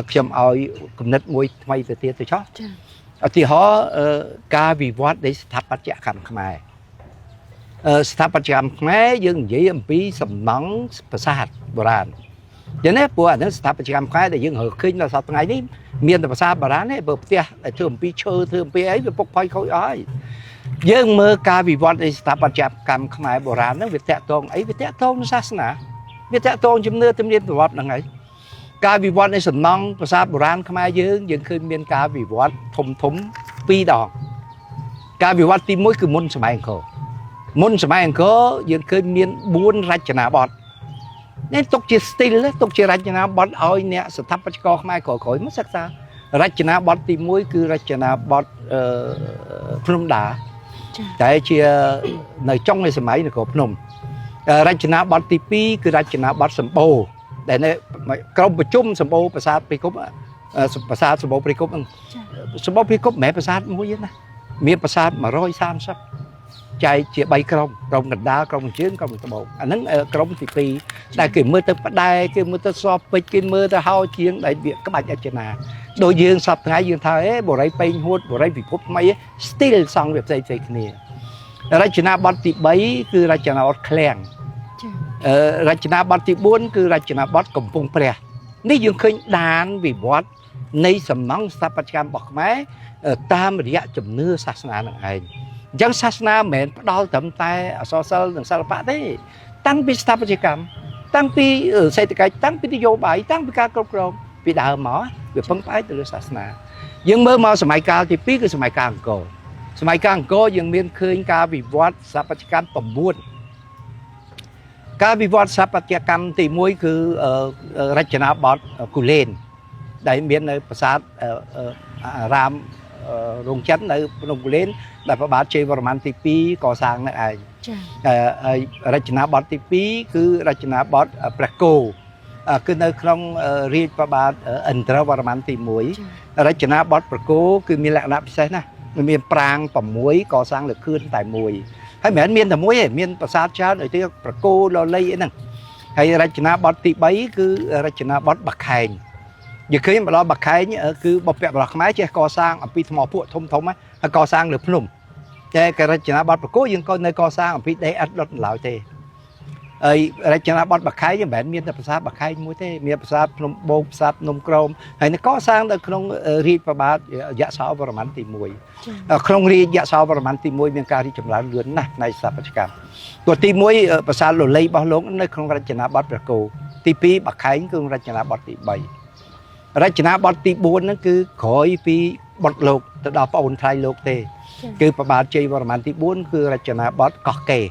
ខ្ញុំឲ្យគំនិតមួយថ្មីទៅទៀតទៅចុះ ចា ឧទាហរណ៍ការវិវត្តនៃស្ថាបត្យកម្មខ្មែរស្ថាបត្យកម្មខ្មែរយើងនិយាយអំពីសំណង់ប្រាសាទបុរាណយ៉ាងនេះព្រោះអានេះស្ថាបត្យកម្មខ្មែរដែលយើងរើឃើញដល់សប្តាហ៍ថ្ងៃនេះមានតែប្រាសាទបុរាណទេបើផ្ទះដែលធ្វើអំពីឈើធ្វើអំពីអីវាពុកផុយខូចអស់ហើយយើងមើលការវិវត្តនៃស្ថាបត្យកម្មខ្មែរបុរាណហ្នឹងវាតាក់ទងអីវាតាក់ទងនឹងសាសនាវាតាក់ទងជំនឿទំនៀមទម្លាប់ហ្នឹងហើយការវិវត្តនៃសំណង់ប្រាសាទបុរាណខ្មែរយើងយើងឃើញមានការវិវត្តធំធំពីរដងការវិវត្តទី1គឺមុនសម័យអង្គរមុនសម័យអង្គរយើងឃើញមាន4រចនាបថនេះទុកជា style ទុកជារចនាបថឲ្យអ្នកស្ថាបត្យករខ្មែរក្រោយៗមកសិក្សារចនាបថទី1គឺរចនាបថភ្នំដា ចា តែជានៅចុងនៃសម័យនគរភ្នំរចនាបថទី2គឺរចនាបថសម្បូរដែលនៅក្រុមប្រជុំសម្បូរប្រាសាទព្រៃគុប់ប្រាសាទសម្បូរព្រៃគុប់ហ្នឹង ចា សម្បូរព្រៃគុប់មិនមែនប្រាសាទមួយទេណាមានប្រាសាទ130ចែកជា3ក្រុមក្រុមកណ្ដាលក្រុមជើងក្រុមត្បូងអាហ្នឹងក្រុមទី2ដែលគេមើលទៅផ្ដែគេមើលទៅសពេជ្រគេមើលទៅហោជាងដែលវាក្បាច់អចនាដូចយើងសប្តាហ៍ថ្ងៃយើងថាអេបរិយពេញហួតបរិយពិភពថ្មី style សង់វាផ្សេងផ្សេងគ្នារចនាបថទី3គឺរចនាបថឃ្លាំង ចា រចនាបថទី4គឺរចនាបថកំពង់ព្រះនេះយើងឃើញដានវិវត្តនៃសំណង់ស្ថាបត្យកម្មរបស់ខ្មែរតាមរយៈជំនឿសាសនានឹងឯងអញ្ចឹងសាសនាមិនមែនផ្ដល់ត្រឹមតែអក្សរសិល្ប៍និងសិល្បៈទេតាំងពីស្ថាបត្យកម្មតាំងពីសេដ្ឋកិច្ចតាំងពីនយោបាយតាំងពីការគ្រប់គ្រងពីដើមមកវាពឹងផ្អែកទៅលើសាសនាយើងមើលមកសម័យកាលទី2គឺសម័យកាលអង្គរសម័យកាលអង្គរយើងមានឃើញការវិវត្តស្ថាបត្យកម្ម9ការវិវត្តស្ថាបត្យកម្មទី1គឺរចនាបថគូលែនដែលមាននៅប្រាសាទអារាមរោងចិននៅភ្នំគូលែនដែលព្រះបាទជ័យវរ្ម័នទី2កសាងនៅឯង ចា ហើយរចនាបថទី2គឺរចនាបថព្រះគោគឺនៅក្នុងរាជព្រះបាទឥន្ទ្រវរ្ម័នទី1រចនាបថព្រះគោគឺមានលក្ខណៈពិសេសណាស់មានប្រាង្គ6កសាងលើខឿនតែមួយហើយមិនមែនមានតែមួយទេមានប្រាសាទច្រើនដូចទីព្រះគោលលីអីហ្នឹងហើយរចនាបថទី3គឺរចនាបថបាខែងយើងឃើញម្ដងបាខែងគឺបុព្វបុរសខ្មែរចេះកសាងអំពីថ្មភក់ធំធំហើយកសាងលើភ្នំតែរចនាបថប្រគោយើងក៏នៅកសាងអំពីដីឥដ្ឋដុតឡើយទេហើយរចនាបថបាខែងមិនមែនមានតែប្រាសាទបាខែងមួយទេមានប្រាសាទភ្នំបូកប្រាសាទភ្នំក្រមហើយនៅកសាងនៅក្នុងរាជព្រះបាទយសោវរ្ម័នទី1ក្នុងរាជយសោវរ្ម័នទី1មានការរីកចម្រើនលឿនណាស់នៃស្ថាបត្យកម្មទោះទី1ប្រាសាទលលៃរបស់លោកនៅក្នុងរចនាបថព្រះគោទី2បាខែងគឺរចនាបថទី3រចនាបថទី4ហ្នឹងគឺក្រោយពីបុត្រលោកទៅដល់ប្អូនថ្លៃលោកទេគឺព្រះបាទជ័យវរ្ម័នទី4គឺរចនាបថកោះកេ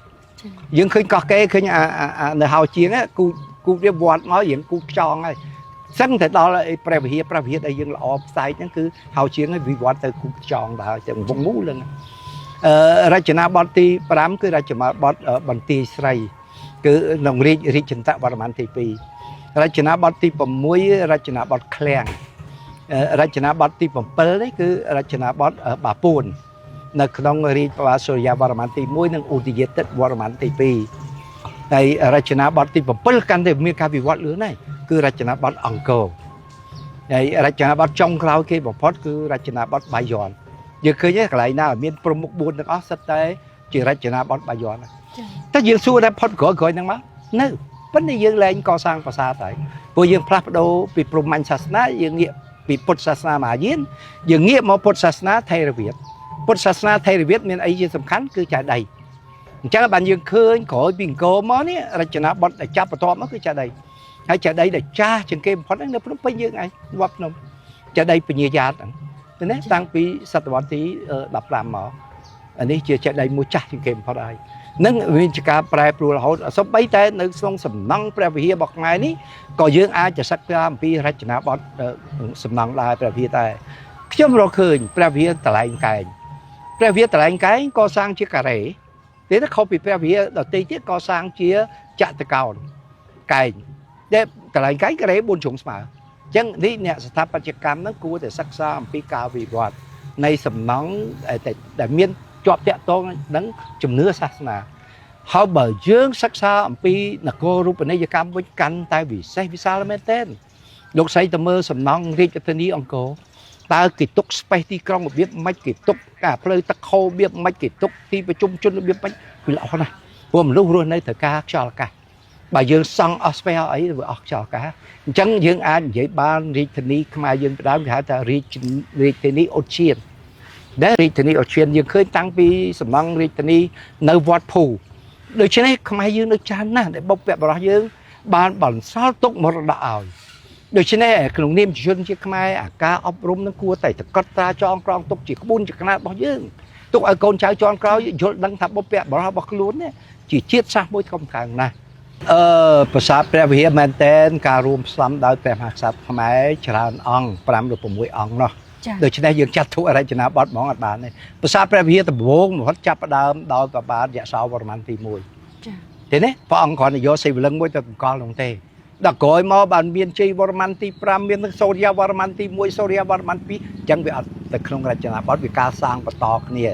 យើងឃើញកោះកេឃើញអានៅហៅជាងគូគូវាវត្តមករៀងគូខ្ចងហើយសឹងតែដល់ព្រះវិហារព្រះវិហារដែលយើងល្អផ្សែកហ្នឹងគឺហៅជាងវិវត្តទៅគូខ្ចងទៅហើយទាំងវងមូលហ្នឹងរចនាបថទី5គឺរចនាបថបន្ទាយស្រីគឺក្នុងរាជរាជចន្ទវរ្ម័នទី2រចនាបថទី6រចនាបថឃ្លាំងរចនាបថទី7នេះគឺរចនាបថបាពួននៅក្នុងរាជព្រះបាទសូរិយាវរ្ម័នទី1និងឧទយាទិត្យវរ្ម័នទី2ហើយរចនាបថទី7កាន់តែមានការវិវត្តលឿនហើយគឺរចនាបថអង្គរហើយរចនាបថចុងក្រោយគេបំផុតគឺរចនាបថបាយ័នយើងឃើញទេកន្លែងណាមានព្រំមុខ4ទាំងអស់សិតតែជារចនាបថបាយ័នតែយើងសួរថាផុតក្រោយក្រោយហ្នឹងមកនៅប៉ុន្តែយើងលែងកសាងប្រាសាទហើយព្រោះយើងផ្លាស់ប្ដូរពីព្រហ្មញ្ញសាសនាយើងងាកពីពុទ្ធសាសនាមហាយានយើងងាកមកពុទ្ធសាសនាថេរវាទពុទ្ធសាសនាថេរវាទមានអីជាសំខាន់គឺចេតិយអញ្ចឹងបានយើងឃើញក្រោយពីអង្គរមកនេះរចនាបថដែលចាប់បន្ទាប់មកគឺចេតិយហើយចេតិយដែលចាស់ជាងគេបំផុតហ្នឹងនៅភ្នំពេញយើងឯងវត្តភ្នំចេតិយពញាយ៉ាតហ្នឹងណាតាំងពីសតវត្សទី15មកអានេះជាចេតិយមួយចាស់ជាងគេបំផុតហើយនឹងមានជាការប្រែប្រួលរហូតសូម្បីតែនៅក្នុងសំណង់ព្រះវិហាររបស់ខ្មែរនេះក៏យើងអាចจะសិក្សាអំពីរចនាបថសំណង់ដែរព្រះវិហារតែខ្ញុំរកឃើញព្រះវិហារតឡែងកែងព្រះវិហារតឡែងកែងកសាងជាការ៉េទេតែខុសពីព្រះវិហារដទៃទៀតកសាងជាចតុកោណកែងតែតឡែងកែងការ៉េ4ជ្រុងស្មើអញ្ចឹងនេះអ្នកស្ថាបត្យកម្មហ្នឹងគួរតែសិក្សាអំពីការវិវត្តនៃសំណង់ដែលមានជាប់តាក់ទងនឹងជំនឿសាសនាហើយបើយើងសិក្សាអំពីនគររូបនីយកម្មវិញកាន់តែវិសេសវិសាលមែនទែន លោកស្រីទៅមើលសំណង់រាជធានីអង្គរតើគេទុក space ទីក្រុងរបៀបម៉េចគេទុកការផ្លូវទឹកខោរបៀបម៉េចគេទុកទីប្រជុំជនរបៀបម៉េចវាល្អណាស់ព្រោះមនុស្សរស់នៅត្រូវការខ្យល់អាកាសបើយើងសង់អស់ space អស់អីវាអស់ខ្យល់អាកាសអញ្ចឹងយើងអាចនិយាយបានរាជធានីខ្មែរយើងផ្ដើមគេហៅថារាជធានីអូឈៀនដែលរាជធានីអូឈៀនយើងឃើញតាំងពីសំណង់រាជធានីនៅវត្តភូដូច្នេះខ្មែរយើងនៅច្រើនណាស់ដែលបុព្វបុរសយើងបានបន្សល់ទុកមរតកឲ្យដូច្នេះក្នុងនាមជាជនជាខ្មែរអាការអប់រំនឹងគួរតែតកត់ត្រាចងក្រងទុកជាក្បួនជាខ្នាតរបស់យើងទុកឲ្យកូនចៅជាន់ក្រោយយល់ដឹងថាបុព្វបុរសរបស់ខ្លួននេះជាជាតិសាសន៍មួយធំកើងណាស់អឺប្រាសាទព្រះវិហារមែនតែនការរួមផ្សំដោយព្រះមហាក្សត្រខ្មែរច្រើនអង្គ5ឬ6អង្គនោះ ចា៎ ដូច្នេះយើងចាត់ទុករចនាបថហ្មងអត់បានទេប្រាសាទព្រះវិហារដំបូងបំផុតចាប់ផ្ដើមដោយព្រះបាទយសោវរ្ម័នទី1 ចា៎ ទេណាព្រះអង្គគ្រាន់តែយកសិវលិង្គមួយទៅតម្កល់នោះទេដល់ក្រោយមកបានមានជ័យវរ្ម័នទី5មានទាំងសូរិយាវរ្ម័នទី1សូរិយាវរ្ម័ន2អញ្ចឹងវាអត់ទៅក្នុងរចនាបថវាការសាងបន្តគ្នា